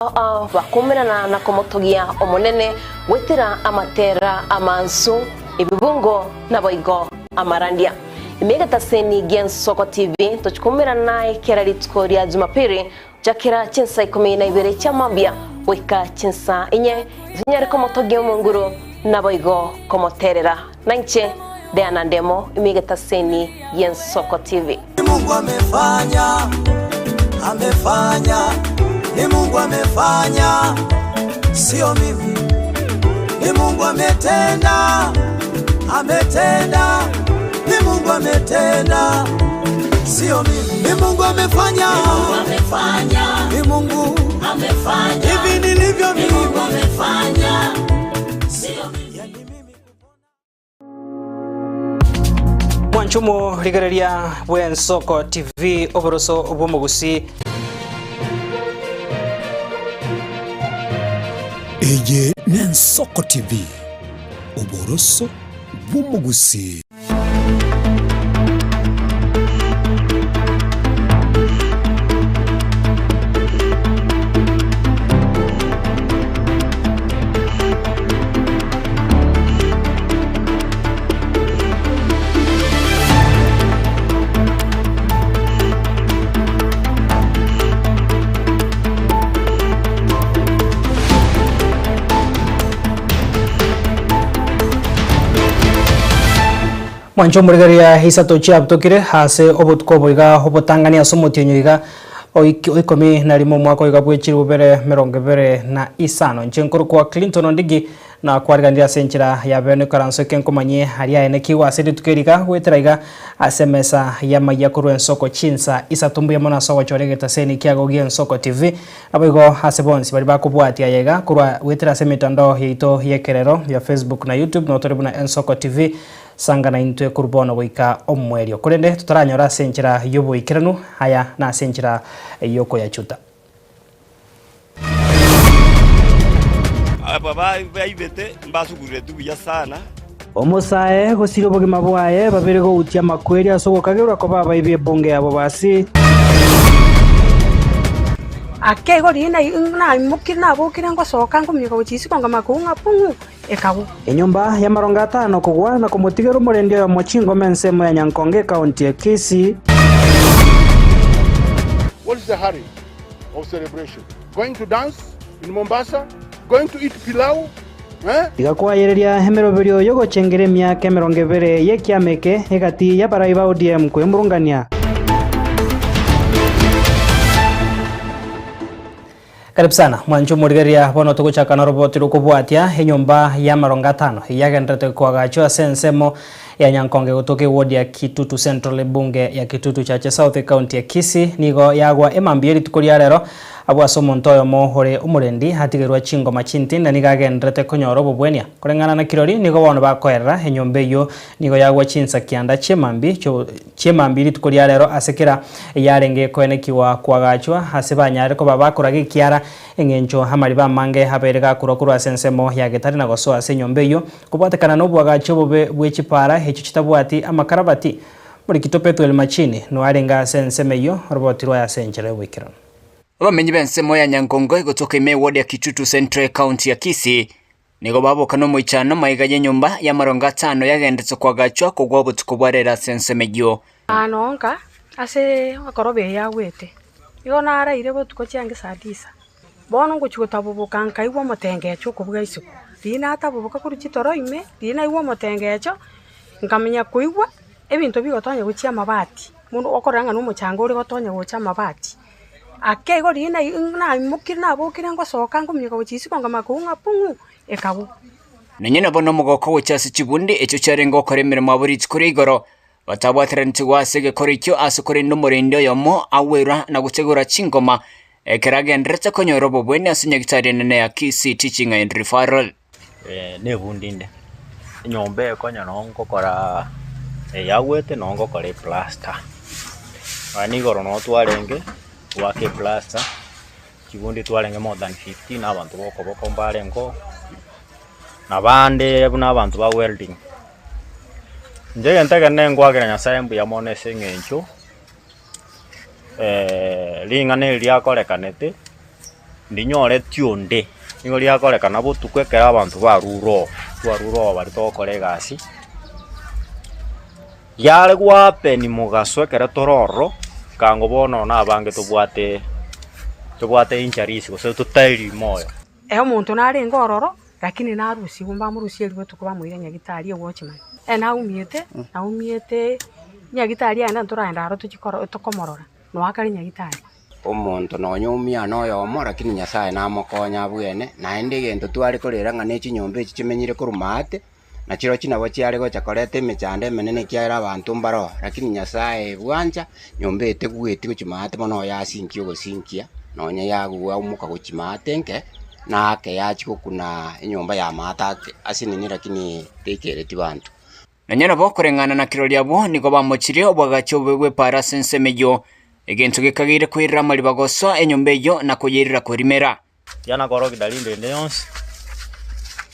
Ao bakomerana na komotogia Omonene goetera amatera amansu, ebibungo, naboigo amarandia. Ime egetaseni gi'Ensoko TV tochi koumerana naye kera rituko ria Jumapiri gochakera chinsa ikomi na ibere chia mambia goika chinsa inye, tonyare komotogia Omonguru naboigo komoterera. Nainche Diana Ndemo ime egetaseni gi'Ensoko TV. Ni Mungu amefanya, amefanya, ni Mungu amefanya, sio mimi. Ni Mungu ametenda, ametenda, ni Mungu ametenda, sio mimi. Ni Mungu amefanya, ni Mungu amefanya, hivi nilivyo mimi, Mungu amefanya, sio mimi. Mwanche omorigereria bw'Ensoko TV oboroso bw'omogusi. Eye n'Ensoko TV, oboroso bw'omogusi. Mwanche omorigereria isato chiabutokire ase obotuko obo iga obotang'ani ase omotienyi oiga o ikomi na rimo omwaka oiga bwe chilifu bibere merongo ebere na isano. Inche nkorokwa Clinton Ondigi na kwariganire ase enchera ya bene ikaranso eke nkomanyie aria aenekigwe ase rituko eri iga goetera iga ase emesa y'amayia korwa ensoko chinsa isato mbuya mono ase ogochora egetaseni kiago gi'Ensoko TV. Naboigo ase bonsi baria bakobwatia aya iga korwa goetera ase emetandao yaito y'ekerero ya Facebook na YouTube notore buna Ensoko TV. Sanga naintwe korwa bono goika omoerio. Korende totaranyora ase enchera y'oboikeranu aya nase enchera y'okoyachuta. Aba baibete mbasuguretwe buya sana. Omosae gosiria obogima bwaye babere goutia amakweri ase ogokagerwa koba abaibi ebunge yabo basi. Ake igo riria naimokire nabokire ngosoka nkominyoka gochia isiko nkamanya koung'a pung'u. Ekagwa. Enyomba y'amarongo atano kogwa na komotigera omorendi oyomo chingoma ensemo ya Nyankonge ekaunti ya Kisii. What is the hurry of celebration? Going to dance in Mombasa? Going to eat pilau? Eh? Tiga koayereria emeroberio y'ogochengera emiaka emerongo ebere y'ekiama eke egati y'abarai ba ODM kwemurungania. Karibu sana mwanche omorigereria bono togochaka noroboti rokobwatia enyomba y'amarongo atano eyio yagenderete koagachwa ase ensemo ya Nyankonge gotoka eward ya Kitutu Central ebunge ya Kitutu Chache South ecounty ya Kisii nigo yagwa emambia yerituko ria rero abwo ase omonto oyomo ore omorendi atigerwa chingoma chintinda nigo agenderete konyora obobwenia koreng'ana na kirori nigo bono bakoerera enyomba eyio nigo yagwa chinsa kianda chiemambi Chi'emambia rituko ria rero ase kera eyarenge koenekigwa koagachwa, ase banyarire koba bakoraga ekiara, engencho amariba amange abeire gakorwa korwa ase ensemo ya getari na gosoa ase enyomba eyio, kobwatekana noboagachi obobe bwe chipaara echio chitabwati amakarabati. Morikito Pethuel Machini noarenge ase ensemo eyio, oroboti rwaye ase enchera y'oboikeranu. Abamenyi b'ensemo ya Nyankongo egotoka ime eward ya Kitutu Central ecounty ya Kisii Nigo baboka nomoichano maiga y'enyomba y'amarongo atano yagenderete koagachwa kogwa obotuko bwa rero ase ensemo eyio. Nonka ase ekoroba eye yagwete, igo naraire botuko chiange saa tisa, bono ngochia gotaboboka nkaigwa omotengecho okobuga isiko, riria nataboboka korwa chitoro ime, riria naigwa omotengecho, nkamanya koigwa ebinto bigotonya gochia amabati, mono okorora ng'a na omochanga ore gotonya gocha amabati. Ake igo riria naimokire nabokire ngosoka nkominyoka gochia isiko nkamanya koung'a pung'u, ekagwa. Nonya nabo nomogoko gocha ase chibundi echio chiarenge gokora emeremo abwo rituko ria igoro, batabwateranetigwe ase egekoro ekio ase korende omorendi oyomo agwerwa na gotegora chingoma, ekero agendererete konyora obobweni ase nyagitari enene ya Kisii Teaching and Referral. Nebundi inde, enyomba eye konya noo ngokora eyagwete noo ngokora eplaster, nonya na igoro noo twarenge goaka eplaster, chibundi twarenge more than 15 abanto ba okoboko mbarenge oo, na bande buna abanto ba welding. Inche egento ekenene nkoakera nyasaye mbuya mono ase eng'encho ring'ana eri riakorekanete. Ndinyoreti onde. Nigo riakorekana botuko ekero abanto barure oo, twarure oo baria togokora egasi, riare gohappen mogaso ekero tore ororo, kango bono na abange tobwate tobwate injuries gose totairi moyo. Ee omonto narenge ororo, lakini narusigwe mbamorusie erio botuko bamoire nyagitari ewatchman. Ee naumiete, naumiete nyagitari aye ntoragenda aro tochie koro tokomorora, noe akare nyagitari. Omonto nonya omiana oyomo, lakini Nyasae namokonye abwene, naende egento tware korera ng'a ne chinyomba echi chimenyire korwa maate, na chirochio nabo chiare gocha koreta emechando emenene ekiagera abanto mbaroo, lakini Nyasae bwancha, nyomba eye tegweti gochia maate bono oyo asinkie ogosinkia, nonya yagua omoka gochia maate nke, na ake yachia gokuna enyomba ya maate ake asinini lakini teikereti banto. Nonya nabo koreng'ana na kirori abwo nigo bamochirie obwagachi obobe bw'epaara ase ensemo eyio, egento gekageire koirera amariba gosoa enyomba eyio na koyeirera korimera. Tiana korokia dalili ende yonsi,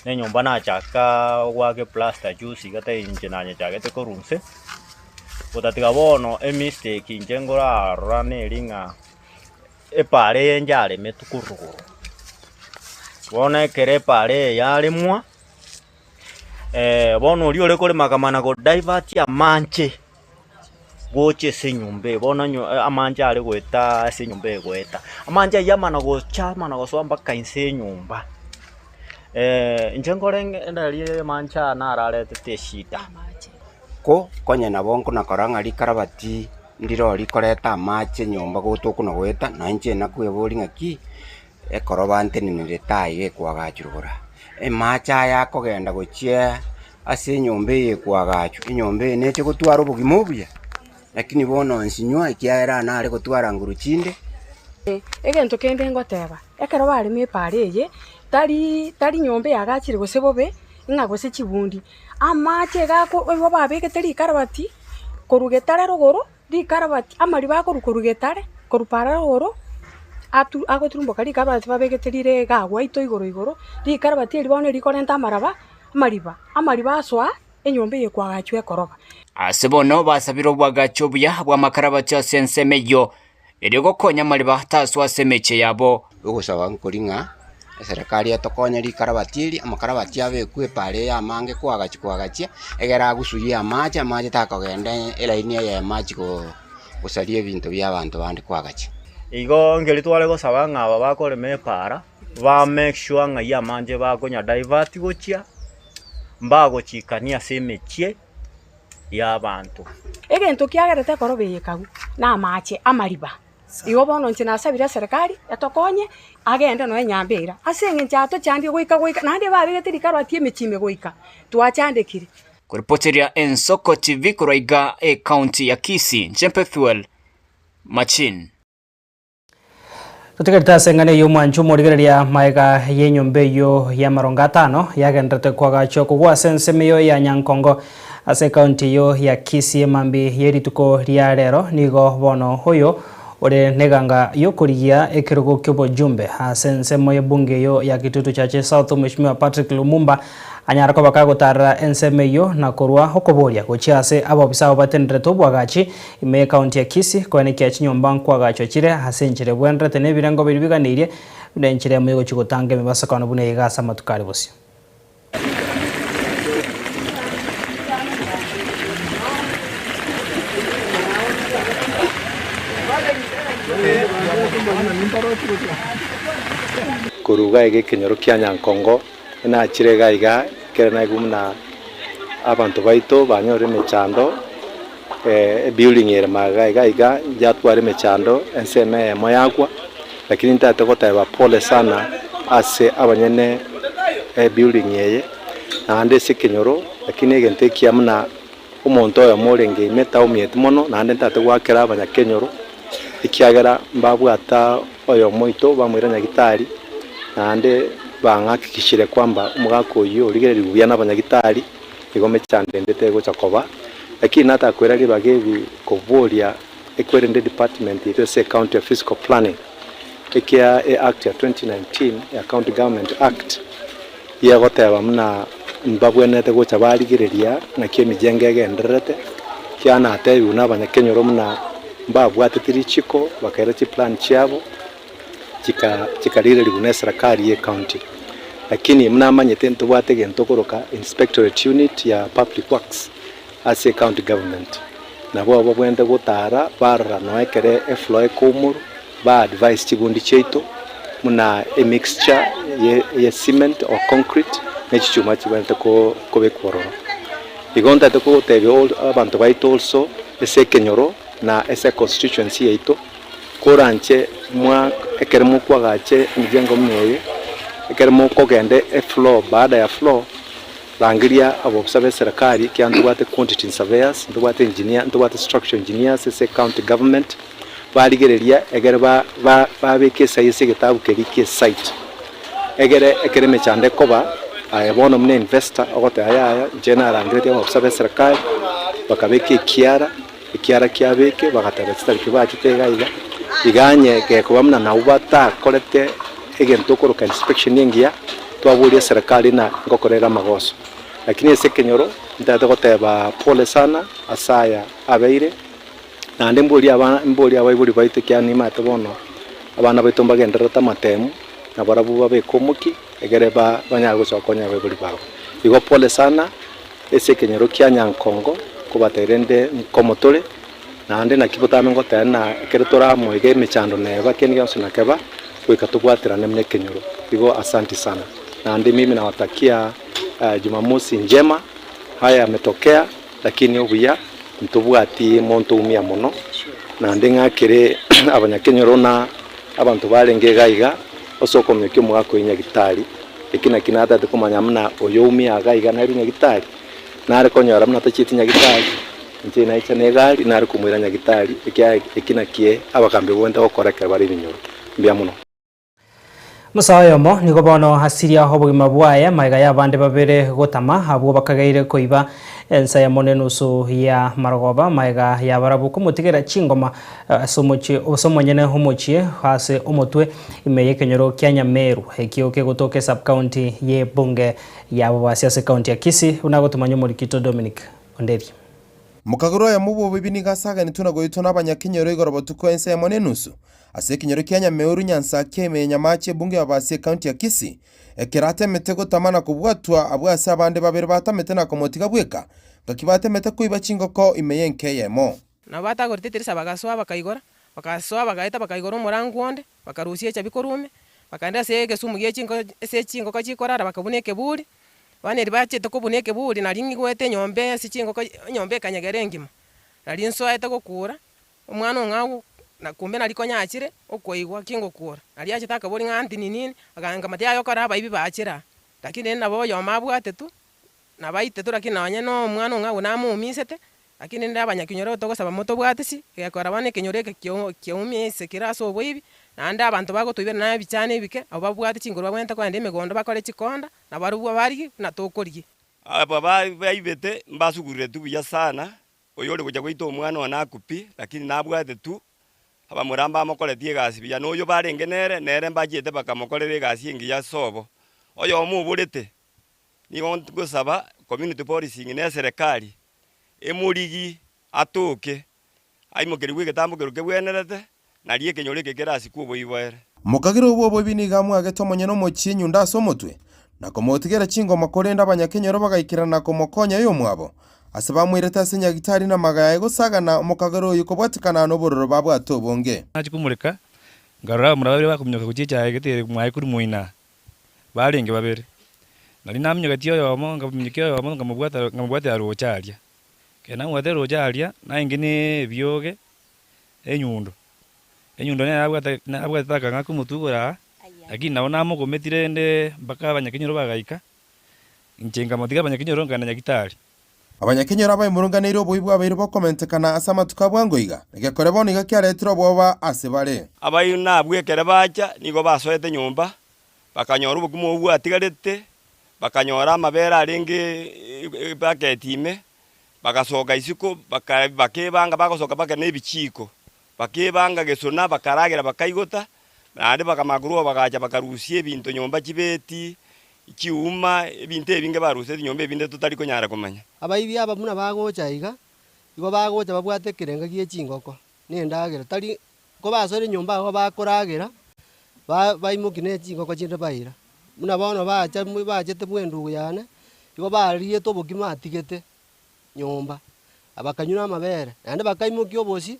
na enyomba nachaka goaka eplaster juzi iga tari inche nanyechagete korwa inse, gotatiga bono emistake inche nkorarora neri ng'a epaara eye ncharemetwe korwa rogoro. Bono ekero epaara eye yaremwa. Bono oria ore korema akamana go divert amanche gocha ase enyomba eye, bono onye amanche are goeta ase enyomba eye goeta, amanche aywo amana gocha amana gosoa mpaka inse y'enyomba. Inche nkorenge ndarie amanche aya naro aretete eshida. Ko konye nabo nkonakora ng'a rikarabati ndiro rikoreta amache nyomba gotokuna goeta, na inche nakweboria ng'aki. Ekero bantenenerete aiga ekwagachwa rogoro, amache aya akogenda gochia ase enyomba eye ekwagachwa, enyomba eye neche gotwara obogima obuya? Lakini bono nsinywa ekiagera nare gotwara nguru chinde. Egento kende ngoteba, ekero barema epaara eye, tari tari nyomba eagachire gose bobe, ng'a gose chibundi, amache iga ako igo babegete rikarabati korwa getare rogoro. Rikarabati, amariba akorwa korwa getare, korwa paara rogoro, atu agoturumboka rikarabati babegete rire iga agwo aito igoro igoro, rikarabati eri bono erikorenta amaraba, amariba, amariba asoa enyomba eye kwagachwa ekoroba. Ase bono basabire obwagachi obuya bw'amakarabati ase ensemo eyio, erio gokonya amariba tasoa ase emechie yabo. Ogosaba nkori ng'a eserekari etokonye rikarabati eri, amakarabati abekwe epara eye amange koagachia koagachia, egere agusuie amache, amache takogenda elaini eyemo achie gosaria ebinto bia abanto bande koagachia. Igo nkeri tware gosaba ng'a aba bakorema epara, ba make sure ng'ai amanche bakonya divert gochia, mbagochikania ase emechie. y'abanto. Egento kiagerete ekoroba eye ekagwa, namache amariba. Igo bono inche nasabire eserekari etokonye, agende nonya Nyambera, ase eng'encho atochandire goika goika naende babegete rikarwati emechie ime goika twachandekire. Koripoteria Ensoko TV korwa iga ecounty ya Kisii, inche Pethuel Machin. Totigarete ase eng'ana eyio omwancho omorigereria maega y'enyomba eyio y'amarongo atano yagenderete koagachwa kogwa ase ensemo eyio ya Nyankongo ase ekaunti eyio ya Kisii emambi ye rituko ria rero nigo bono oyo ore neganga yokorigia ekerogo kiobojumbe ase ensemo y'ebunge eyio ya Kitutu Chache South Mweshimiwa Patrick Lumumba Anyare koba kagotaarera ensemo eyio na korua okoboria gochia ase abobisa abwo batenderete oboagachi ime y'ekaunti ya Kisii, koenekia chinyomba nkoagachwa chire ase enchera ebwenerete na ebirengo biria biganeirie buna enchera emo y'ogochia gotanga emebasokano buna eyeiga ase amatuko are bosio. Korwa iga iga ekenyoro kia Nyankongo. Nachire iga iga, ekero naigwa buna abanto baito banyorire emechando, ebuilding ere magega iga iga yatwara emechando ensemo eyemo yagwa, lakini ntagete goteba pole sana ase abanyene ebuilding eye, naende ase ekenyoro, lakini egento ekiya buna omonto oyomo orenge ime taumieti mono, naende ntagete goakera abanyakenyoro, ekiagera mbabwata oyomo oito bamoira nyagitari, naende bang'akikishire kwamba omogaka oyio origererigwe buya nabanyagitari, igo mechando ende tegocha koba. Lakini natakwera ribaga ebi koboria ekwerende department yaito ase ecounty ya physical planning, ekia eact ya 2019 ya county government act, yegoteba buna mbabwenerete gocha barigereria naki emijengo egendererete, ekiagera natebiwe nabanyakenyoro buna mbabwateti richiko bakaira chiplan chiabo. chika chikarirerigwa na eserekari ye ecounty. Lakini buna amanyete ntobwate egento okoroka inspectorate unit ya public works ase ecounty government. Nabo abwo babwenerete gotara barora nonya ekere efloor ekoumorwa, ba advise chibundi chiaito buna emixture ye ye cement or concrete ne chichuma chibwenerete ko kobekwa ororo. Igo ntagete kogotebia all abanto baito also ase ekenyoro na ase econstituency yaito, koranche mwa ekero mokwagache emijengo buna eye, ekero mokogenda efloor baada ya floor, Rangeria abobisa b'eserekari, ekiagera ntobwate quantity surveyors, ntobwate engineer, ntobwate structural engineers ase ecounty government, barigereria egere ba ba babeke esai ase egetabu keria gie esite, egere ekero emechando ekoba, aye bono buna investor ogoteba yaya inche narangeretie abobisa b'eserekari, bakabeka ekiara, ekiara kiabeke, bagateba chitariki bachete iga iga, iga onye gekoba buna nabwo batakorete egento okoroka inspection engiya, Twaboria eserekari na ngokorera amagoso, lakini ase ekenyoro ntagete goteba pole sana ase aya abeire, naende mborie abana mborie abaibori baito ekiagera nimanyete bono abana baito mbagendererete amatemu, nabarabwo babeke omokia egere ba banyare gocha gokonya abaibori babo. Igo pole sana ase ekenyoro kia Nyankongo kobatebia rende nkomotore, naende naki botambe ngoteba na ekero toramoige emechando neba kende gionsi nakeba, goika tobwaterane buna ekenyoro. Igo asanti sana. Naende mimi nawatakia Jumamosi njema, haya yametokea lakini obuya ntobwati monto oumia mono, naende ng'akere abanyakenyoro na abanto barenge iga iga ase okominyokia omogaka oyo nyagitari, eki naki natagete komanya buna oyo oumia iga iga nere nyagitari, nare konyora buna tachieti nyagitari, inche naicha na egari nare komoira nyagitari ekiagera eki nakie abagambi bobwenerete gokora ekero bare ebinyoro. Mbuya mono. Musa oyomo nigo bono asiria obogima bwaye magega y'abande babere gotama, abwo bakageire koiba ensa eyemo nenusu ya marogoba, magega y'abarabwo komotigera chingoma ase omochie ase omonyene omochie ase omotwe ime y'ekenyoro kia Nyameru, ekio kegotoka esub-county y'ebunge ya Bobasi ase ekaunti ya Kisii, buna agotomanya omorikito Dominic Onderi. Mokagoro oyomo bw'oboibi nigo asaganetwe na goitwa nabanyakenyoro igoro botuko ensa eyemo nenusu, Ase ekenyoro kia Nyameuru, Nyansakia, ime ya Nyamache, ebunge ya Babasi ekaunti ya Kisii, ekero atemete gotama na kobwatwa abwo ase abande babere batamete na komotiga bweka, ngaki batemete koiba chingoko ime y'enka eyemo. Nabo batagorete etirisa bagasoa bakaigora, bagasoa bagaeta bakaigora omorango onde, bakarusia echabi korwa ime, bakaenda ase egesumu gie chinko ase chingoko chikorara bakabuna ekeburi, bono erio bachete kobuna ekeburi nario ng'igwete enyomba ase chingoko enyomba ekanyegera engima, nario nsoete gokura, Omwana ong'ao na kumbe naria konya achire okoigwa ki ngokora. Naria achete akaboria ng'a aunty ni nini, akaanga matiga aye okore abaibi bachire aa. Lakini rende nabo oyomo abwatetwe, nabaitetwe lakini nonye na omwana ong'ao namoumisete, lakini rende abanyakenyoro togosaba motobwatisi, egekora bono ekenyoro eke kio kiaumia ase kere ase oboibi, naende abanto bagotoibera na ebichani ebike, abwo babwate chinguru babwenerete kogenda emegondo bakore chikonda, nabarobwo barigie buna tokorigia. Aba baibete mbasugureretwe buya sana, Oyore gocha goita omwana one akwe pi, lakini nabwate tu, abamura mbamokoretie egasi buya, na oyo barenge nere, nere mbachiete bakamokorera egasi engiya ase obo. Oyomo oborete, nigo ngosaba community policing na eserekari, emorigi atoke, aimokerigwe egetambo keria kebwenerete, nario ekenyoro eke kerasikwe oboiboere. Mokagera obwo oboibi nigo amwagete omonyene omochie enyundo ase omotwe, na komotigera chingoma korende abanyakenyoro bagaikerana na komokonya oyomwabo, Ase bamoirete ase nyagitari na amaga yaye gosagana omokagera oyio kobwatikana nobororo babwate obonge. Nachia komoreka, nkarora abamura babere bakominyoka gochia echaye gete ere mwaye korwa moina, barenge babere. Nario naminyogetie oyomo, nkaminyokia oyomo nkamobwata nkamobwatera roche aria. Ekero namobwatire roche aria, naenge na ebioge, enyundo, enyundo nere abwate nabwatete akang'aka omotwe igoro aa, lakini nabo namogometie rende mpaka abanyakenyoro bagaika. Inche nkamotiga abanyakenyoro nkaenda Nyagitari. Abanyakenyoro abaimurunganeire obobe bwabeire bokomentekana ase amatuko a bwango iga, egekore bono iga kiaretire obwoba ase bare. Abaino nabwo ekero bacha nigo basoete nyomba, bakanyora obokima obwo bwatigarete, bakanyora amabere arenge ebaketi ime, bagasoka isiko baka bakebanga bagosoka baka na ebichiko, bakebanga gesona bakaragera bakaigota, naende bakamanya korwa oo bagacha bakarusia ebinto nyomba chibeti, Chiuma, ebinto ebinge barusetie nyomba ebinde totari konyara komanya. Abaibi aba buna bagocha iga, igo bagocha babwate ekerenga gie chingoko na endagera, tari kobasoire nyomba agwo bakoragera, Ba baimokia ne chingoko chinde baira. Buna bono bacha bachete bwa endugu yane, igo bariete obokima atigete nyomba, bakanywa na amabere, naende bakaimokia obosie,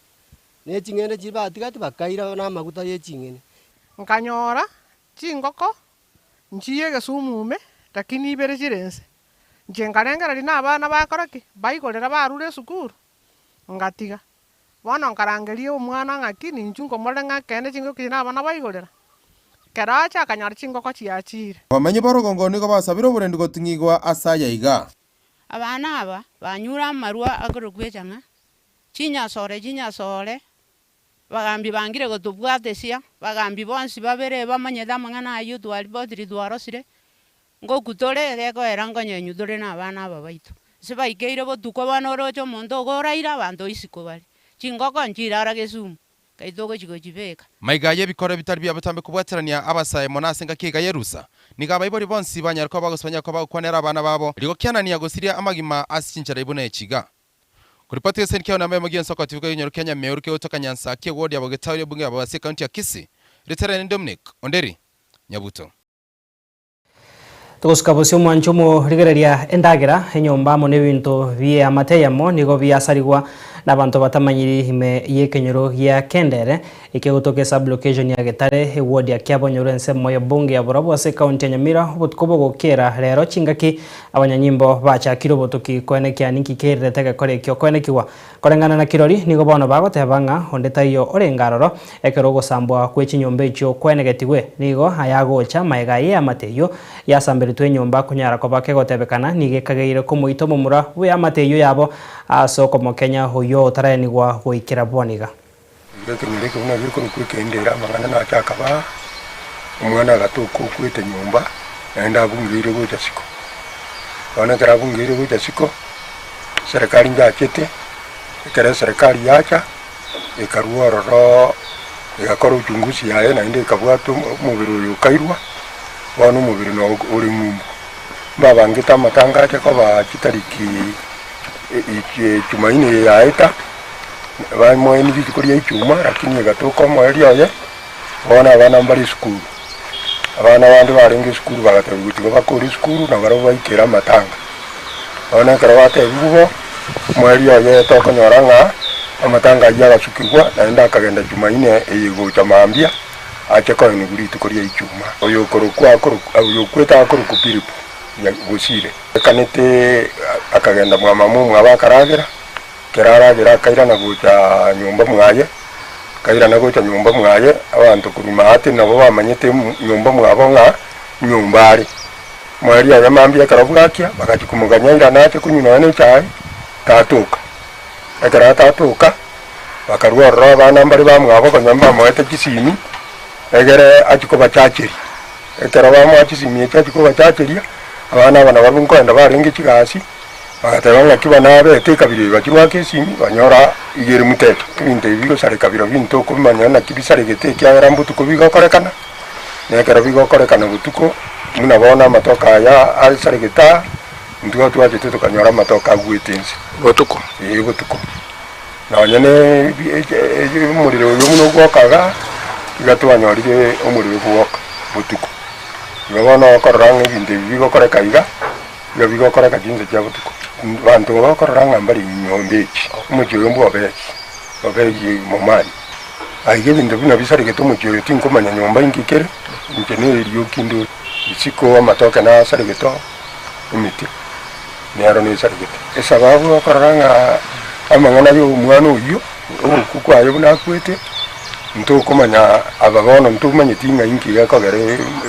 ne ching'ende chiria batigati bakaira na amaguta ya eching'eni. Nkanyora chingoko nchiye egesumu ime, lakini ibere chire inse. Inche nkarengereria na abana bakora ki? Baigorera barure esukuru, ngatiga. Bono nkarangeria omwana ng'aki ninchu nkomorore ng'a ekeene chingoko echi nabana baigorera. Ekero acha akanyora chingoko chiachire. Abamenyi b'orogongo nigo basabire oborendi goting'igwa ase aya iga. Abana aba banyure amarwa akorokwa echang'a, chinyasore chinyasore, Bagambi bangire gotobwatesia, bagambi bonsi babere bamanyete amang'ana ayio twaribotiri twarosire, ngoku tore gekoera nkonyenywa tore na abana aba baito. Ase baikeire botuko bono oroche omonto ogo oraire abanto isiko bare, chingoko nchirara gesumu, nkai togochi gochibeka. Maiga y'ebikoro bitari bia botambe kobwaterania abasae mono ase engaki iga y'erusa, nigo abaibori bonsi banyare koba gose banyare koba bagokwanera abana babo, rigokianania gosiria amagima ase chinchera buna echi iga. Koripoti gese nkiao namba emo gi'ensoko tibuka egenyoro kia Nyameoru kegotoka Nyansa kie ward ya Bogetauri ebunge ya Bobasi ekaunti ya Kisii. Ritere ni Dominic Onderi Nyabuto. Togosuka bosio omwancho omorigereria endagera, enyomba amo nebinto bi'eamate eyemo nigo biasarigwa nabanto batamanyiri ime y'ekenyoro gia Kendere, ekegotoka esub-location ya Getare, eward ya Kiabonyoru ensemo y'ebunge ya Borabu ase ekaunti ya Nyamira obotuko bogokiera rero chingaki Abanyanyimbo bachakire obotuki koenekia ninki keirerete egekora ekio koenekigwa. Koreng'ana na kirori, nigo bono bagoteba ng'a onde taiyo orenge aroro ekero ogosambwa kwe chinyomba echio kwaenegetigwe. Nigo aya agocha magega y'eamate eyio yasamberetwe enyomba konyara koba kegotebekana nigo ekageire komoita omomura bw'eamate eyio yabo ase okomokenya oyio otaraenigwa goikera bono iga. Igo ekenyoro eke buna gekorokwa ekendera amang'ana nache akaba, omwana agatoka okwete nyomba, naende abungeire gocha siko. Bono ekero abungeire gocha siko, eserekari njachete, ekero eserekari yacha, ekarwa ororo egakora uchunguzi yaye naende ekabwata omobere oyo okairwa, bono omobere noo ore ng'umbu. Mbabangete amatanga ache koba chitariki jumaine eye yaeta. Bamoeni rituko ria ichuma, lakini egatoka omoerio oye, bono abana mbare esukuru. Abana bande barenge esukuru bagatebiwa tiga bakore esukuru na barabwo baikere amatanga. Bono ekero batebiwa bo, omoerio oye tokonyora ng'a amatanga ayio agasukigwa naende akagenda jumaine eye gocha mambia, ache koenigwa rituko ria ichuma. Oyo okorokwa akorokwa oyo okwete akorokwa Pilipo, Bosire. Ekanete akagenda mwa mama omwabo akaragera. Ekero aragera akairana gocha nyomba mwaye, akairana gocha nyomba mwaye, abanto korwa maate nabo bamanyete nyomba mwabo ng'a nyomba are. Mwaria aye mambia ekero bwakia, bagachia komoganya airane ache konywa nonya na echae, tatoka. Ekero atatoka, bakarwa ororo abana mbare bamwabo konya mbamoete chisimi, egere achie kobachacheria. Ekero bamoa chisimi echio achie kobachacheria, abana aba nabarabwo nkoenda barenge chigasi. Bagateba ng'aki banabete ekabira eye bachie goaka esimi, banyora iga ere muteto. Ebinto ebi bigosareka bire binto okobimanya naki bisaregete ekiagera mbotuko bigokorekana, na ekero bigokorekana botuko, buna bono amatoke aya asaregete aa, intwe igo twachete tokanyora amatoke agwete inse. Botuko? Eeh botuko. Nonya na omorero oyo buna ogwoka igaa, iga twanyorire omorero gwoka botuko. Igo bono okorora ng'a ebinto ebi bigokoreka iga. Iga bigokoreka chinsa chia botuko. Abanto bakorora ng'a mbare nyomba echi, omochie oyo mbw'obechi, obechi momani. Aiga ebinto buna bisaregete omochie oyo tinkomanya nyomba inki kere, inche ne erioki inde isiko amatoke nasaregete oo, emete nero nesaregete. Esababu okorora ng'a amang'ana ya omwana oyio, ogokwa kwaye buna akwete, ntokomanya aba bono ntomanyeti ng'a inki gekogera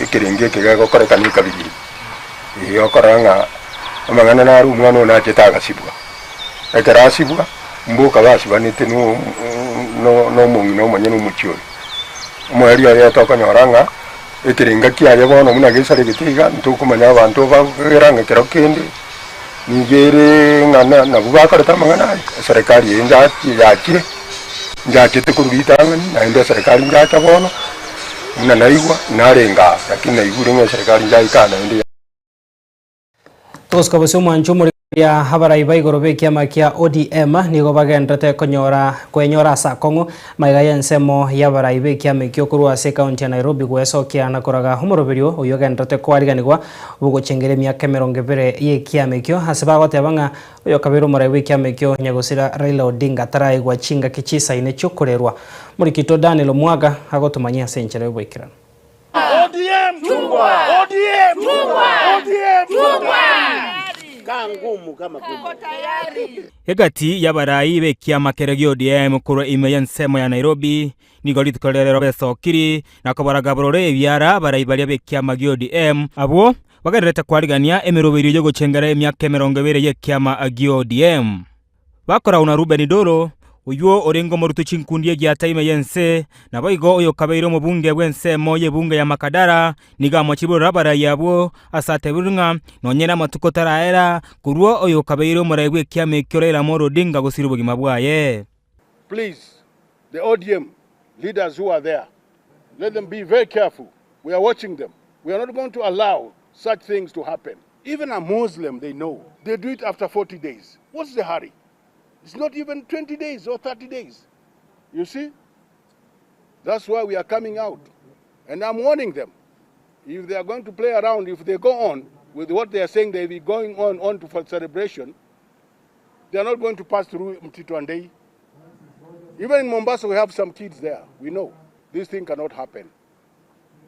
ekerengo eke gegokorekana ekabira eye. Ee, okorora ng'a amang'ana naro omwana one achete agasibwa. Ekero asibwa, mboka basibanete no no nomong'ina omonyene omochie oyo. Omoerio oye tokonyora ng'a ekerenga kiaye bono buna gesaregete iga, ntokomanya abanto bagokegera ng'a kero kende, nigo ere ng'a na nabwo bakorete amang'ana aya. Eserekari eye njachi yachire, njachete korwa ritang'ani, naende eserekari njacha bono. Buna naigwa, narenge aa, lakini naigure ng'a eserekari njaika aa naende. Togosuka bosio omwancho omore. Ya abarai ba igoro b'ekiama kia ODM nigo bagenderete konyora kwenyora ase akong'u magega y'ensemo y'abarai b'ekiama ekio korwa ase ekaunti ya Nairobi gwesokia na koraga omoroberio oyio ogenderete koariganigwa bogochengera emiaka emerongo ebere y'ekiama ekio ase bagoteba ng'a oyokabeire omorai bw'ekiama ekio nyagosira Raila Odinga taraigwa chingaki chisaine chiokorerwa. Morikito Daniel Omwaga agotomanyia ase enchera y'oboikeranu. ODM chungwa. ODM chungwa. ODM chungwa. Kaa ngumu kama gumu. Egati y'abarai b'ekiama keria gia ODM korwa ime y'ensemo ya Nairobi nigo rituko ria rero besokiri na koboraga bororo ebiara abarai baria b'ekiama gia ODM abwo bagendererete kwarigania emeroberio y'ogochengera emiaka emerongo ebere y'ekiama gia ODM. Bakoragwa na Reuben Dolo, oyio orenge omoruti chinkundi egiata ime y'ense, naboigo oyokabeire omobunge bw'ensemo y'ebunge ya Makadara, nigo amochiborere abarai abwo, ase atebirwe ng'a nonye namatuko taraera, korwa oyokabeire omorai bw'ekiama ekio Raila Amolo Odinga gosiria obogima bwaye. Please, the ODM leaders who are there, let them be very careful. We are watching them. We are not going to allow such things to happen. Even a Muslim, they know. They do it after 40 days. What's the hurry? It's not even 20 days or 30 days. You see? That's why we are coming out. And I'm warning them. If they are going to play around, if they go on with what they are saying they'll be going on to for celebration, they are not going to pass through Mtito Andei. Even in Mombasa, we have some kids there. We know this thing cannot happen.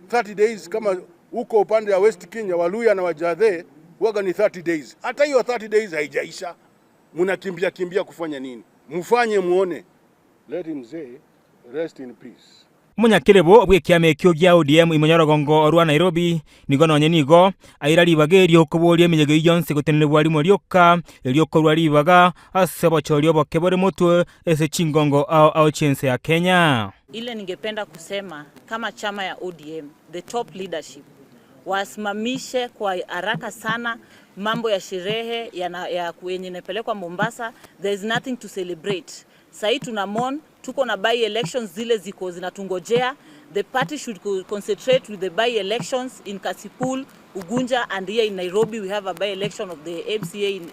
30 days kama huko upande wa West Kenya, Waluya na Wajadhe waga ni 30 days. Hata hiyo 30 days haijaisha, mnakimbia kimbia kufanya nini? Mfanye muone. Let mzee rest in peace. Omonyakerebo bw'ekiama ekio gia ODM ime y'orogongo rwa Nairobi nigo nonye nigo aira ribaga erio okoboria eminyego eyio yonsi gotenenigwa rimo rioka erio okorwa ribaga ase obochori oboke bore motwe ase chingongo ao ao chi'ense ya Kenya. Ile ningependa kusema kama chama ya ODM, the top leadership wasimamishe kwa haraka sana mambo ya sherehe ya, na, ya yenye inapelekwa Mombasa. There is nothing to celebrate. Sahii tuna mourn, tuko na by elections zile ziko zinatungojea. The party should concentrate with the by elections in Kasipul, Ugunja and here in Nairobi we have a by election of the MCA in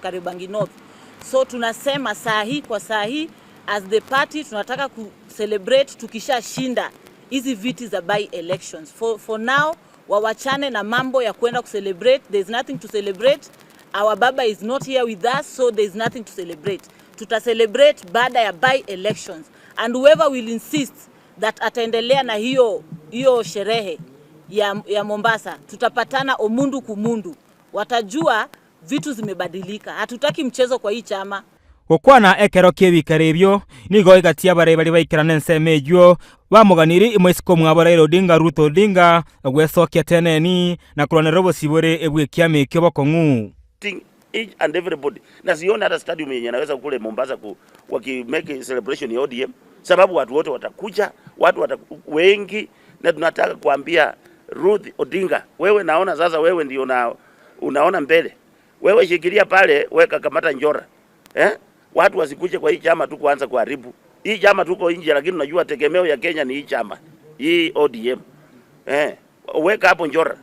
Kariobangi North. So tunasema saa hii kwa saa hii as the party tunataka ku celebrate tukishashinda hizi viti za by elections. For now wawachane na mambo ya kwenda kucelebrate. There is nothing to celebrate. Our baba is not here with us, so there is nothing to celebrate. Tuta celebrate baada ya by elections and whoever will insist that ataendelea na hiyo hiyo sherehe ya Mombasa, tutapatana omundu kumundu, watajua vitu zimebadilika. Hatutaki mchezo kwa hii chama. Gokwana ekero ki'ebikero ebio nigo egati abarai baria baikerana ensemo eywo bamoganiri imoisiko omwabo Raila Odinga Ruth Odinga ogwesokia teneni na korwanera obosibore ebw'ekiama ekio bokong'u. Each and everybody na sioni hata stadium yenye naweza kule Mombasa ku waki make celebration ya ODM, sababu watu wote watakuja, watu wengi, na tunataka kuambia Ruth Odinga, wewe naona sasa wewe ndio unaona mbele, wewe shikilia pale, weka kamata njora eh? Watu wasikuje kwa hii chama tu kuanza kuharibu hii chama. Tuko nje, lakini unajua tegemeo ya Kenya ni hii chama hii ODM eh, weka hapo njora.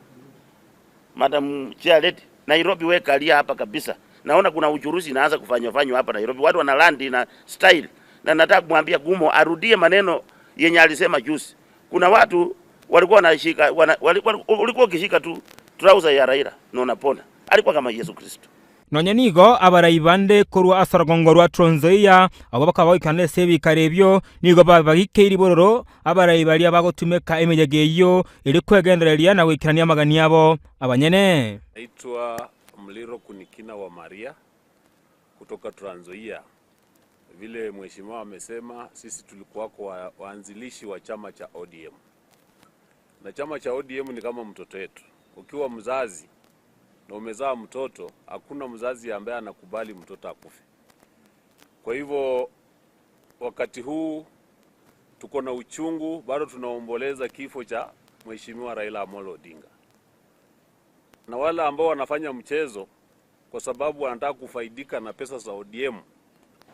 Madam Chair Lady, Nairobi weka alia hapa kabisa. Naona kuna uchuruzi inaanza kufanywa fanywa hapa Nairobi, watu wana land na style, na nataka kumwambia Gumo arudie maneno yenye alisema juzi. Kuna watu walikuwa wanashika walikuwa ulikuwa ukishika tu trouser ya Raila na unapona. Alikuwa kama Yesu Kristo. Nonye nigo abarai bande korwa ase orogongo rwa Trans Nzoia abo bakaba bagoikana ase ebikaro ebio nigo babagikeiri bororo abarai baria bagotumeka emeyega eyio eri kwegendereria na goikerania amagani abo abanyene. Naitwa Mliro Kunikina wa Maria kutoka Trans Nzoia. Vile mheshimiwa amesema, sisi tulikuwa kwa waanzilishi wa chama cha ODM, na chama cha ODM ni kama mtoto wetu. Ukiwa mzazi na umezaa mtoto, hakuna mzazi ambaye anakubali mtoto akufe. Kwa hivyo wakati huu tuko na uchungu, bado tunaomboleza kifo cha mheshimiwa Raila Amolo Odinga, na wale ambao wanafanya mchezo kwa sababu wanataka kufaidika na pesa za ODM,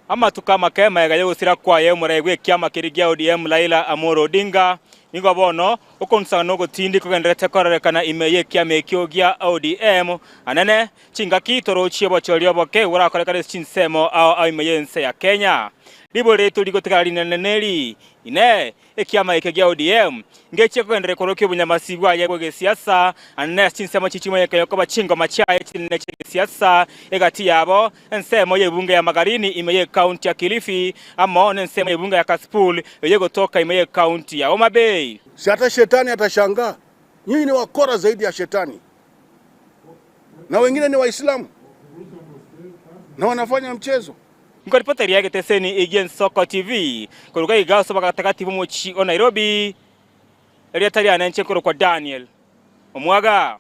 Amatuko amake magega y'ogosira kwaye omorai bw'ekiama keria gia ODM Raila Amolo Odinga, nigo bono okonusaga na ogotindi kogendererete kororekana ime y'ekiama ekio gia ODM, anene chingaki torochie obochori oboke borakorekane ase chinsemo ao ao ime y'ense ya Kenya. Ribori riaito rigotigara rinene neri, Inee! Ekiama eke gia ODM ngechie kogenderera korokia obonyamasi bwaye bw'egesiasa ane ase chinsemo chichimanyekaine koba chingoma chiaye chinene chi'egesiasa egati yabo ensemo y'ebunge ya Magarini ime y'ecounty ya Kilifi amo nensemo y'ebunge ya Kasipul eyio egotoka ime y'ecounty ya Homa Bay. Si hata shetani atashangaa, nyinyi ni wakora zaidi ya shetani, na wengine ni Waislamu na wanafanya mchezo. Nkoripoteria egeteseni egi'Ensoko TV koruga iga ase obogatagati bw'omochie o Nairobi, erieta riane inche nkorokwa Daniel Omwaga.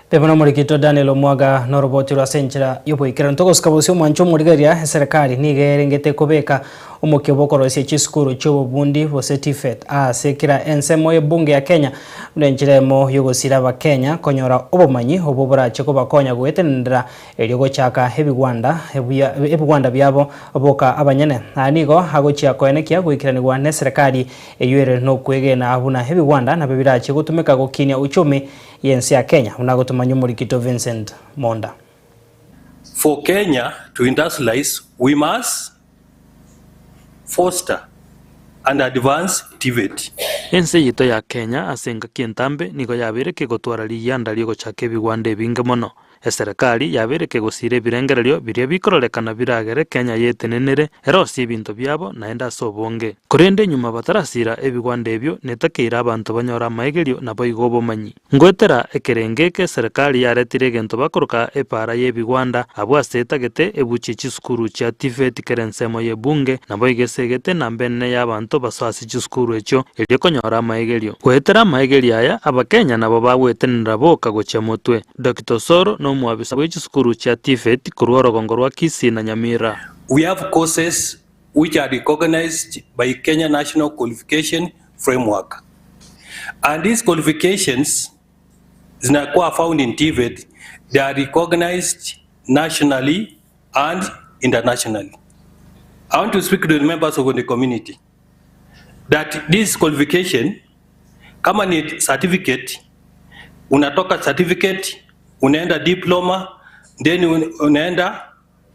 Mbuya mono omorikito Daniel Omwaga noroboti rwa ase enchera y'oboikeranu. Togosuka bosio omwancho omorigereria, eserekari nigo erengete kobeka omokia bw'okoroisia chisukuru chi'obobundi gose TVET ase kera ensemo y'ebunge ya Kenya buna enchera emo y'ogosira abakenya konyora obomanyi obwo borache kobakonya goetenenera Erio gochaka ebigwanda ebigwanda biabo boka abanyene. Aya nigo agochia koenekia goikeranigwa neserekari eyio ere nokwegena buna ebigwanda nabio birachie gotumeka gokinia uchumi yense ya Kenya buna agotomanywa omorikito Vincent Monda. For Kenya to industrialize we must foster and advance TVET. Ense yaito ya Kenya ase engaki entambe nigo yabeire kegotwara rigianda riogochaka ebigwanda ebinge mono. Eserekari yabeire kegosiira ebirengererio biria bikororekana biragere Kenya yetenenere, erosie ebinto biabo naende ase obonge. Korende nyuma batarasiira ebigwanda ebio netakeire abanto banyore amaegerio naboigo obomanyi. Ngoetera ekerengo eke eserekari yaretire egento bakoroka epaara y'ebigwanda, abwo ase etagete ebuchie chisukuru chia TVET kera ensemo y'ebunge, naboigo esegete enamba enene y'abanto basoe ase chisukuru echio erio konyora amaegerio. Goetera amaegerio aya, Abakenya nabo bagwetenenera boka gochia motwe. Dokita Osoro nomwabisa bwe chisukuru chia TVET korwa orogongo rwa Kisii na Nyamira. We have courses which are recognized by Kenya National Qualification Framework and these qualifications zinakuwa found in TVET, they are recognized nationally and internationally. I want to speak to the members of the community that this qualification kama ni certificate, unatoka certificate unaenda diploma then unaenda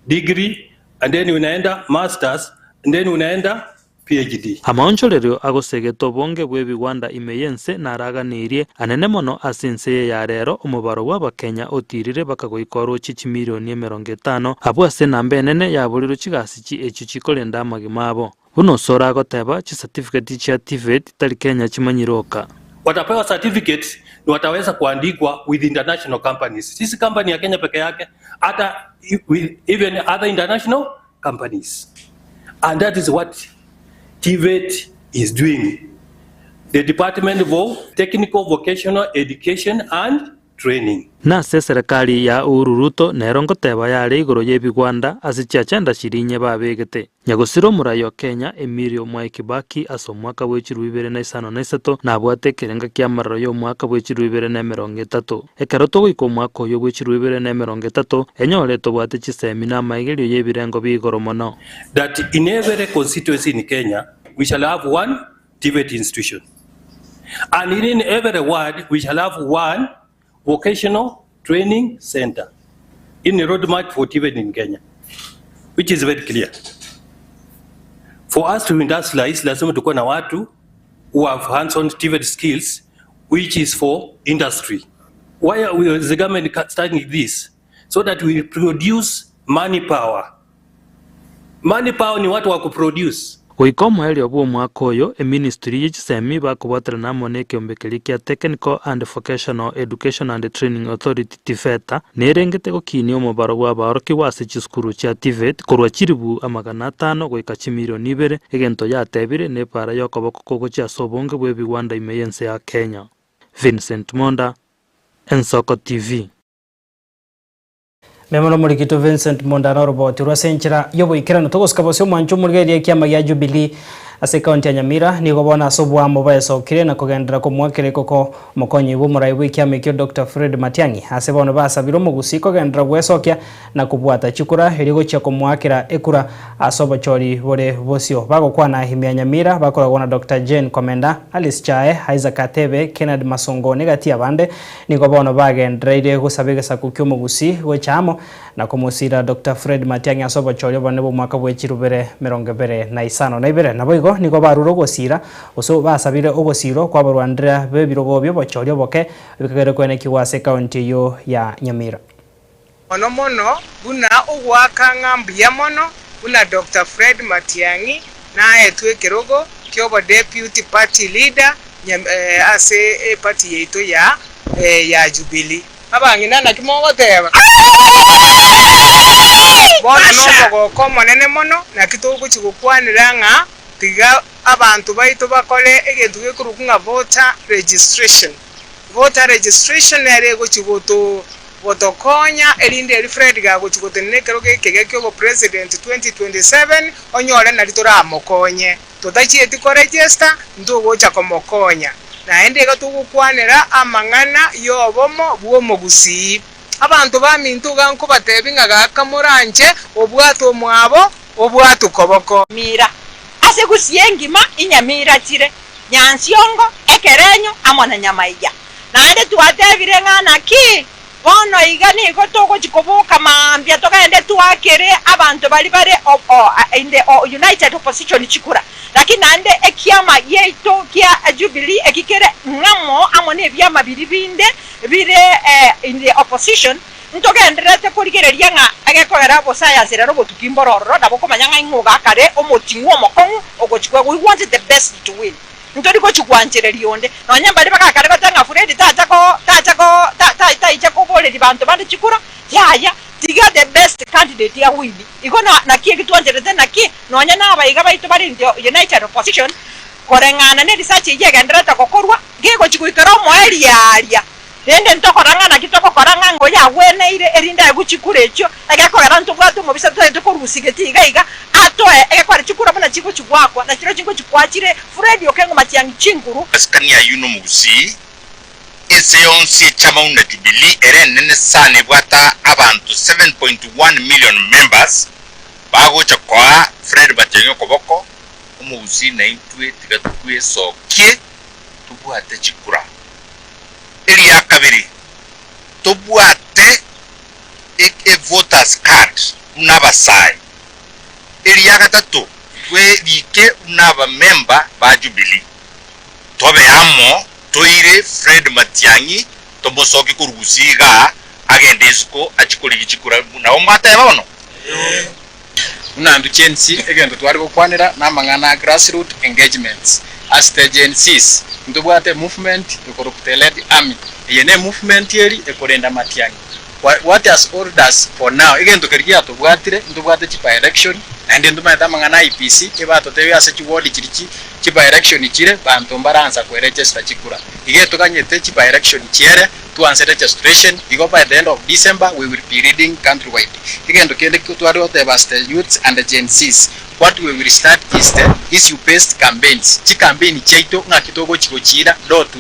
degree and then unaenda masters and then unaenda PhD. Amaonchorerio agosegete obonge bw'ebigwanda ime y'ense naraganeirie anene mono ase ense eye ya rero omobaro bw'Abakenya otiirire bakagoika orochie chimilioni 50 abwo ase enamba enene yaborirwe chigasi chi echio chikorenda amagima abo. Buna Osoro agoteba, chicertificate chia TVET tari Kenya chimanyire oka. Watapewa certificates na wataweza kuandikwa with international companies. Sisi company ya Kenya peke yake, hata with even other international companies. And that is what TVET is doing. The Department of Technical Vocational Education and Training. Nase eserekari ya Uhuru Ruto nero ngoteba yare igoro y'ebigwanda ase chiachenda chiria inye babegete. Nyagosira omorai o Kenya Emilio Mwai Kibaki ase omwaka bwe chiruu ibere na isano na isato nabwate ekerenga ki'amaroro y'omwaka bwe chiruu ibere na emerongo etato. Ekero togoika omwaka oyio bwe chiruu ibere na emerongo etato, enyore tobwate chisemi na amaigerio y'ebirengo bi'igoro mono. That in every constituency in Kenya we shall have one TVET institution and in every ward we shall have one vocational training center in the roadmap for TVET in Kenya which is very clear. For us to industrialize lazima tukuwe na watu who have hands-on TVET skills which is for industry. Why are we, the government starting this? So that we produce money power. Money power ni watu wa kuproduce. Goika omoerio bw'omwaka oyo, eministry ye chisemi bakobwaterana amo nekeombe keria kia Technical and Vocational Education and Training Authority, TVETA, nerengete gokinia omobaro bw'abaorokigwa ase chisukuru chia TVET korwa chilifu 500 goika chimilioni ibere, egento yatebire nebara y'okoboko kogochia ase obonge bw'ebigwanda ime y'ense ya Kenya. Vincent Monda, Ensoko TV. Memo nomorikito Vincent Monda noroboti rwase enchera y'oboikeranu. Togosika bosio omwancho omorigereria ekiama gia Jubilee. Ase ekaunti ya Nyamira, nigo bono ase oboamo baesokire na kogenderera komoakera ekoko omokonyi bw'omorai bw'ekiama ekio Doctor Fred Matiang'i. Ase bono basabire omogusii kogenderera gwesokia na kobwata chikura erio gochia komoakera ekura ase obochori bore bosio. Bagokwana ime ya Nyamira bakoragwa na Doctor Jane Komenda, Alice Chae, Isaac Atebe, Kennard Masongo negati y'abande nigo bono bagendereire gosaba egesaku ki'omogusii gocha amo na komosira Doctor Fred Matiang'i ase obochori obonene bw'omwaka bwe chirubere 25. Naboigo nigo barure ogosira, gose basabire ogosirwa kw'abarwanderia b'ebirogo bi'obochori oboke bikagere kwenekigwa ase ekaunti eyio ya Nyamira. Mono mono buna ogoaka ng'a mbuya mono buna Doctor Fred Matiang'i naetwe ekerogo ki'obodeputy party leader ase eparty yaito ya ya Jubilee. Abang'ina naki mogoteba? Bono nomogoko omonene mono, naki togochia gokwanera ng'a tiga abanto baito bakore egento gekorokwa ng'a voter registration. Voter registration nere egochia goto gotokonya erinde eri Fred gagochia gotenena ekerogo ekegya kiobopresident 2027 onyore nari toramokonye. Totachieti koregister ntogocha komokonya. Naende iga togokwanera amang'ana y'obomo bw'omogusii. Abanto baminto iga nkobatebi ng'a gaka moranche obwate omwabo obwatwe koboko. Mira, ase gusii engima inyamira chire, Nyansiongo, ekerenyo, amo na nyamaiya. Naende twatebire ng'a naki bono iga nigo togochia koboka mambia togende twakere abanto baria bare in the united opposition chikura. Lakini naende ekiama giaito kia Jubilee eki kere ng'amo amo nebiama biria binde bire in the opposition, ntogendererete korigereria ng'a egekogera obosayansi rero obotuki mboro ororo nabo okomanya ng'a ing'o ogakare omoting'u omokong'u ogochia kwegwa we want the best to win. Ntori gochia gwanchereria onde, nonya mbaria bagakare goteba ng'a Fred tacha ko tacha ko ta ta taicha koboreria banto bande chikura, yaya, tiga the best candidate a win. Igo na naki eki twancherete naki, nonya na abaiga baito bare in the united opposition, koreng'ana ne research eyio egendererete gokorwa, gegochia goikera omoerio aaria, Rende ntokora ng'a naki togokora ng'a ng'a oyo agweneire, erinde aegwe chikura echio, egekogera ntobwate omobisa toete korusia getii iga iga, atoe egekware chikura buna chigochia goakwa, na chirochio ngochia kwachire Fred Okengo Matiang'i chinguru. Masikani ayio nomogusii, ense yonsi echama buna Jubilee ere enene sana ebwate abanto 7.1 million members bagocha koa Fred Matiang'i okoboko, omogusii naintwe tiga twesokie tobwate chikura. Eria kabere, tobwate e voters card buna abasae. Eria gatato, twerike buna abamemba ba Jubilee. Tobe amo toire Fred Matiang'i tomosokie korwa Gusii igaa agende isiko achie korigia chikura nabo mwateba bono? Buna intwe Gen Z egento tware gokwanera namang'ana a grassroot engagements. As the Gen Zs, ntobwate emovement ekorokwa the Red Army. Eye ne movement eri ekorenda Matiang'i. What has hold us for now, egento keria giatobwatire, ntobwate chi by election, naende ntomanyete amang'ana a IEBC, ebatotebia ase chi ward chiria chi chi by election chire, banto mbaransa kweregister chikura. Iga etoganyete chi by election chiere, Twanse registration igo by the end of December we will be leading countrywide. Egento kende tware goteba as the youths and the Gen Zs, what we will start is the issue based campaigns, chi campaign chiaito ng'aki togochi gochiira door to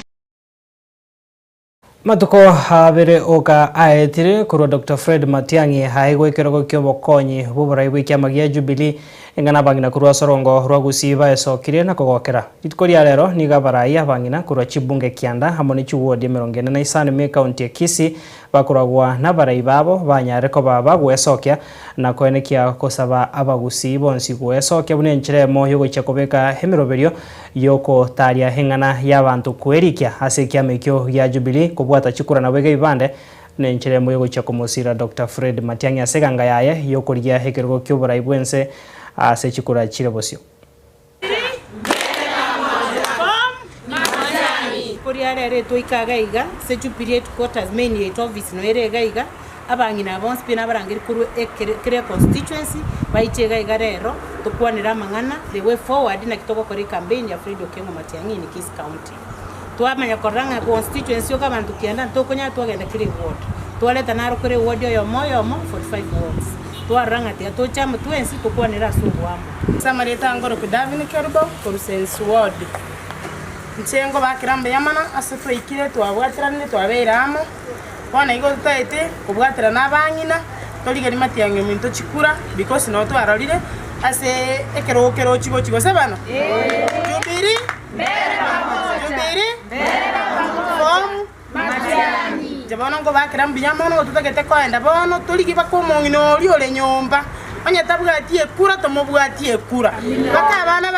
Amatuko abere oka aetire korwa Doctor Fred Matiang'i aegwe ekerogo ki'obokonyi bw'oborai bw'ekiama gia Jubilee Eng'ana abang'ina korwa ase orongo rwa Gusii baesokirie na kogokera. Rituko ria rero nigo abarai abang'ina korwa chibunge kianda amo ne chiwodi 45 ime ekaunti ya Kisii bakoragwa nabarai babo banyare koba bagwesokia na koenekia gosaba abagusii bonsi gwesokia buna enchera emo yogochia kobeka emeroberio yokotaria eng'ana yabanto kwerikia ase ekiama ekio gia Jubilee kobwata chikura nabo iga ebibande Nenchera emo y'ogochia komosira Doctor Fred Matiang'i ase eganga yaye y'okorigia ekerogo ki'oborai bw'ense ase chikura chire bosio. Koria rero etwaika iga iga ase Jubilee headquarters main yaito office noyo ere iga iga, abang'ina aba bonsi pi nabarangeri korwa ekere kera econstituency baiche iga iga rero tokwanere amang'ana the way forward naki togokora ecampaign ya Fred Okengo Matiang'i in Kisii County. Twamanya korora ng'a constituency yoka abanto kianda ntokonyara twagenda kera eward. Twareta naro kera eward oyomo oyomo 45 wards. Twarora ng'a tiga toche amo twensi tokwanere ase oboamo. Ase amarieta a Ngoroku Davin Kerubo korwa Sensi Ward. Inche nkobakera mbuya mono ase twaikire twabwateranire twabeire amo, bono igo totaete kobwaterana abang'ina torigerie matiang'i ominto chikura because nabo twarorire ase ekerogo kerochi gochi gose bana? Jubilee Jubilee Form Inche bono nkobakera mbuya mono, totagete koenda bono, torigie mpaka omong'ina oria ore nyomba, onye tabwati ekura tomobwatie ekura. Mpaka abana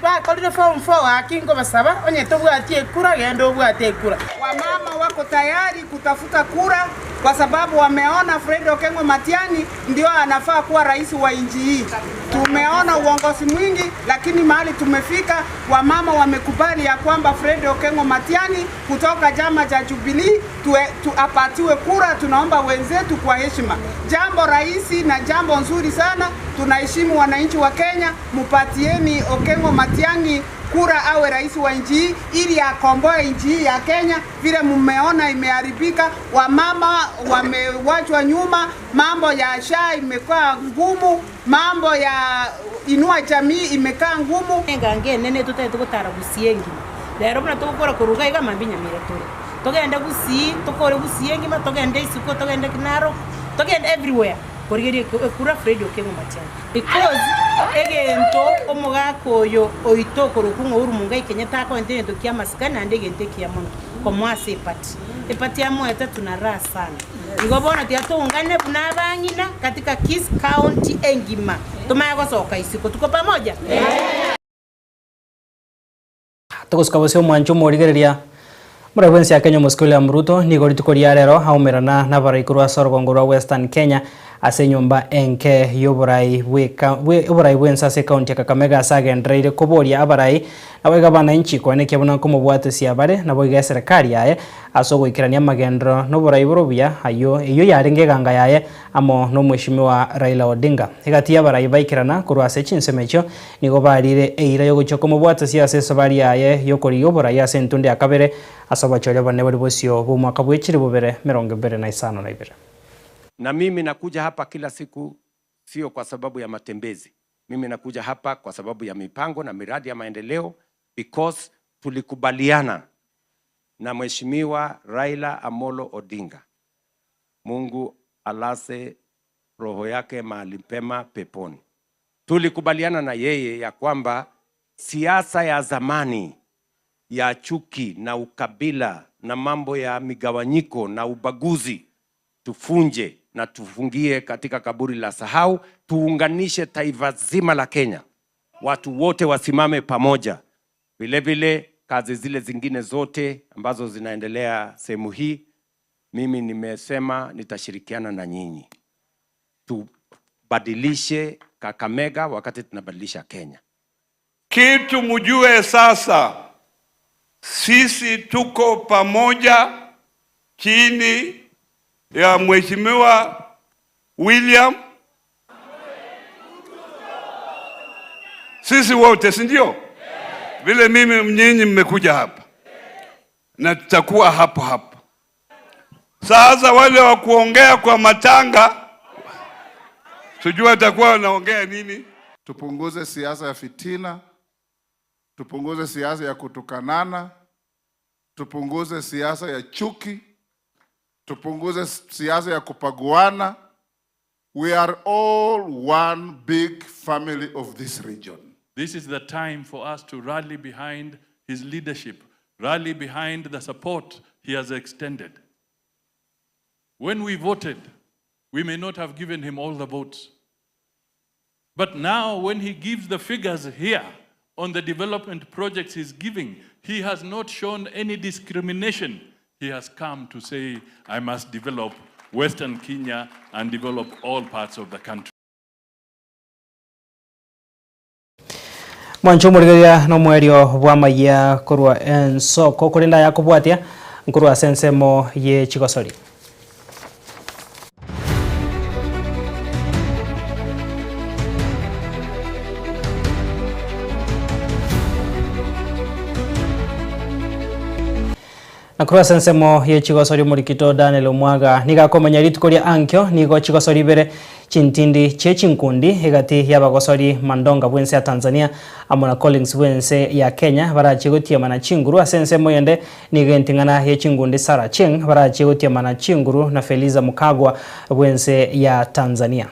bakorire form four gaki nkobasaba, onye tobwati ekura genda obwate ekura. Wamama wako tayari kutafuta kura kwa sababu wameona Fred Okengo Matiang'i ndio anafaa kuwa rais wa nchi hii. Tumeona uongozi mwingi, lakini mahali tumefika, wamama wamekubali ya kwamba Fred Okengo Matiang'i kutoka chama cha Jubilee tuwe, tu, apatiwe kura. Tunaomba wenzetu kwa heshima, jambo rahisi na jambo nzuri sana. Tunaheshimu wananchi wa Kenya, mupatieni Okengo Matiang'i kura awe rais wa nchi hii ili akomboe nchi hii ya Kenya. Vile mmeona imeharibika, wamama wamewachwa nyuma, mambo ya SHA imekuwa ngumu, mambo ya inua jamii imekaa ngumu. Engango enene totagete gotara Gusii engima. Rero buna togokora korwa iga iga mambia Nyamira tore. Togende Gusii, tokore Gusii engima, togende isiko, togende Narok, togende everywhere korigeria ekura Fred Okengo Matiang'i. Because egento omogaka oyo oito okorokwa ng'a Uhuru Muigai Kenyatta akoente egento kia amasikani naende egento ekiya mono komoa ase eparty. Eparty amoete tuna raha sana. Igo bono tiga toungane buna abang'ina katika Kisii County engima tomanye gosoka isiko. Tuko pamoja? Togosuka bosio omwancho omorigereria Morai bwensi ya Kenya Omosike William Ruto nigo rituko ria rero aumerana nabarai korwa ase orogongo rwa Western Kenya ase enyomba enke y'oborai bweka oborai bwense ase ekaunti ya Kakamega ase agendereire koboria abarai naboigo abananchi koenekia buna nkomobwatesia bare naboigo eserekari yaye ase ogoikerania amagenderero noborai bore obuya ayio eyio yarenge eganga yaye amo nomweshimiwa Raila Odinga. Egati y'abarai baikerana korwa ase chinsemo echio Nigo barire eira y'ogochia komobwatasia ase esabari yaye y'okorigia oborai ase entunde ya kabere ase obochori obonene bore bosio bw'omwaka bwe chilifu bibere merongo ebere na isano na ibere. Na mimi nakuja hapa kila siku sio kwa sababu ya matembezi. Mimi nakuja hapa kwa sababu ya mipango na miradi ya maendeleo because tulikubaliana na Mheshimiwa Raila Amolo Odinga. Mungu alase roho yake mahali pema peponi. Tulikubaliana na yeye ya kwamba siasa ya zamani ya chuki na ukabila na mambo ya migawanyiko na ubaguzi tufunje na tufungie katika kaburi la sahau, tuunganishe taifa zima la Kenya, watu wote wasimame pamoja. Vile vile kazi zile zingine zote ambazo zinaendelea sehemu hii, mimi nimesema nitashirikiana na nyinyi tubadilishe Kakamega wakati tunabadilisha Kenya. Kitu mjue sasa, sisi tuko pamoja chini ya Mheshimiwa William, sisi wote, si ndio? Vile mimi nyinyi mmekuja hapa na tutakuwa hapo hapo. Sasa wale wa kuongea kwa matanga, sijui watakuwa wanaongea nini. Tupunguze siasa ya fitina, tupunguze siasa ya kutukanana, tupunguze siasa ya chuki, tupunguze siasa ya kupaguana. We are all one big family of this region. This is the time for us to rally behind his leadership, rally behind the support he has extended. When we voted, we may not have given him all the votes. But now when he gives the figures here on the development projects he's giving, he has not shown any discrimination. He has come to say, I must develop Western Kenya and develop all parts of the country. Mwancho omorigereria nomoerio bw'amayia korwa ensoko korende aya akobwatia nkorwa ase ensemo ye chigosori. Na korwa ase ensemo ye chigosori omorikito Daniel Omwaga nigo akomanya rituko ria ankio nigo chigosori ibere chintindi chie chinkundi egati y'abagosori Mandonga bw'ense ya Tanzania amo na Collins bw'ense ya Kenya barachie gotiemana chinguru ase ensemo eyende nigo enting'ana ye chinkundi Sarah Achieng barachie gotiemana chinguru na Feliza Mukagwa bw'ense ya Tanzania.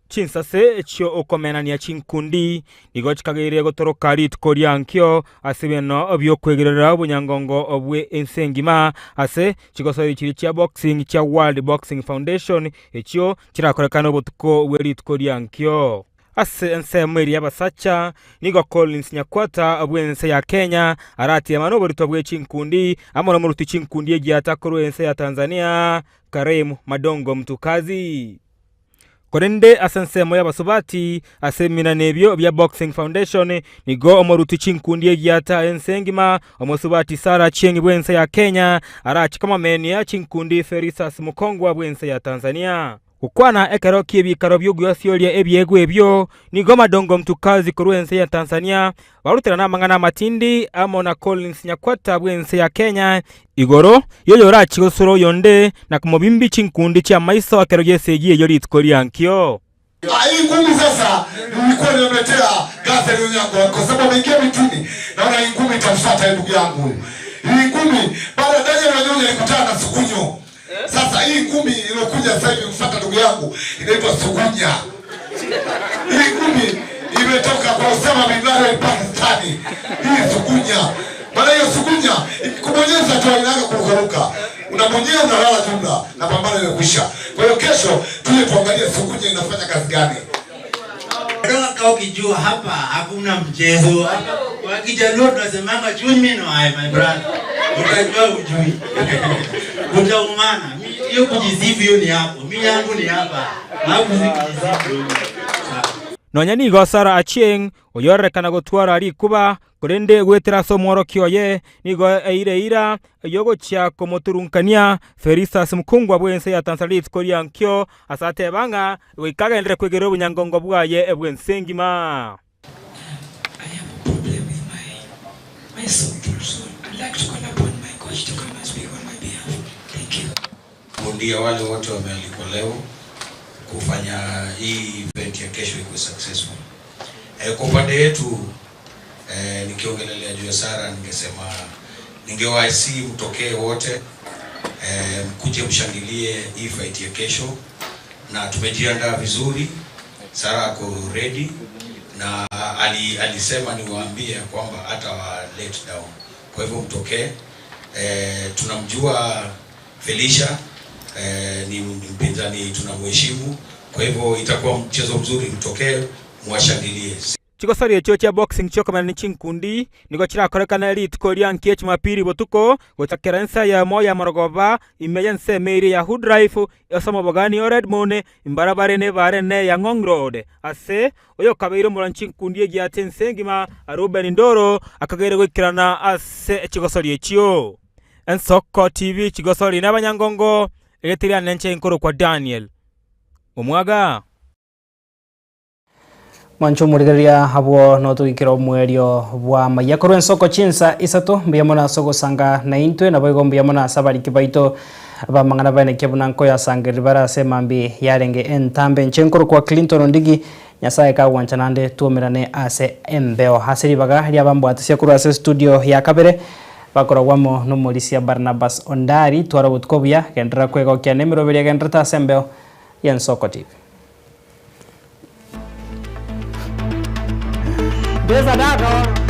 Chinsase chi'okomenania chinkundi nigo chikageire gotoroka rituko ria ankio ase ebieno bi'okwegerera obonyangongo bwe ense engima ase chigosori chiria chia boxing chia World Boxing Foundation echio chirakorekane obotuko bwe rituko ria ankio. Ase ensemo eria y'abasacha nigo Collins Nyakwata bw'ense ya Kenya aratiemane oborito bwe chinkundi amo nomoruti chinkundi egiata korwa ense ya Tanzania Karim Madongo Mtukazi. Korende ase ensemo y'abasubati, ase ebiminana ebio bia Boxing Foundation, nigo omoruti chinkundi egiata ense engima, omosubati Sarah Achieng bw'ense ya Kenya, arache komomenia chinkundi Felistus Mukongwa bw'ense ya Tanzania. Gokwana ekero ki'ebiikaro bi'ogoasioria ebiegwa ebio, nigo Madongo Mtukazi korwa ense ya Tanzania baruterana amang'ana amatindi amo na Collins Nyakwata bw'ense ya Kenya igoro y'oyorachie gosura oyonde na komobimbi chinkundi chi'amaiso ekero gi'esegi eyio rituko riankio. Hii ngumi sasa nilikuwa nimemletea Catherine Onyango kwa sababu ameingia mitini. Naona hii ngumi itamfuata ndugu yangu huyu. Hii ngumi baada ya Daniel Wanyonyi alikutana na Sugunyo. Sasa hii ngumi iliyokuja sasa hivi kumfuata ndugu yangu inaitwa Sugunya. Hii ngumi imetoka kwa Osama bin Laden Pakistani. Hii Sugunya. Maana hiyo Sugunya ikikubonyeza tu inaanza kurukaruka. Unabonyeza unalala jumla na pambano imekwisha. Kwa hiyo kesho tuje tuangalie Sugunya inafanya kazi gani. Kama ukijua hapa hakuna mchezo. Hapa wakijaluo tunasemanga chumi no I my brother. Utajua ujui. Utaumana. Hiyo kujisifu hiyo ni hapo. Mimi yangu ni hapa. Hapo si kujisifu. Nonya nigo Sarah Achieng, oyorerekana gotwara rikuba, korende goetera ase omworokia oye, nigo eire eira ey'ogochia komoturunkania Felistus Mukungwa bw'ense ya Tanzania rituko ria nkio, ase ateba ng'a goika agenderere kwegerera obonyangongo bwaye bw'ense engima. Bondia wale wote wamealikwa leo kufanya hii event ya kesho ikuwe successful. Kwa upande yetu nikiongelelea juu ya Sara ningesema ningewasi mtokee wote, mkuje mshangilie hii fight ya kesho, na tumejiandaa vizuri. Sara ako ready na alisema niwaambie kwamba hata wa let down. Kwa hivyo mtokee. Tunamjua Felicia, ni mpinzani tunamheshimu, kwa hivyo itakuwa mchezo mzuri, mtokee mwashangilie. Chigosori echio chia boxing chiokomana chinkundi nigo chirakorekana rituko ria nkie Jumapili botuko gochakera ensa eyemo ya morogoba ime ya ensemo eria ya Hood Drive ase omobogani o Redmond imbarabare na ebara ene ya Ngong Road ase oyokabeire omoranchi chinkundi egiate ense engima Reuben Ndoro akageire goikerana ase chigosori echio. Ensoko TV chigosori na abanyangongo egetiriana nenche nkorokwa Daniel Omwaga. Mwancho omorigereria abwo notogikera omwerio bwa maiya korwa ensoko chinsa isato mbuya mono ase ogosanga naintwe nabo igo mbuya mono ase abariki baito bamang'ana baenekia buna nkoyasangereri bare ase emambi yarenge entambe inche nkorokwa Clinton Ondigi Nyasaye kagwancha naende twomerane ase embeo ase ribaga riabambwatisia korwa ase studio ya kabere bakoragwa amo nomorisia Barnabas Ondari twara obotuko obuya genderera kwegokia na emeroberi egenderete ase embeo ya Ensoko TV. Ndeza dado.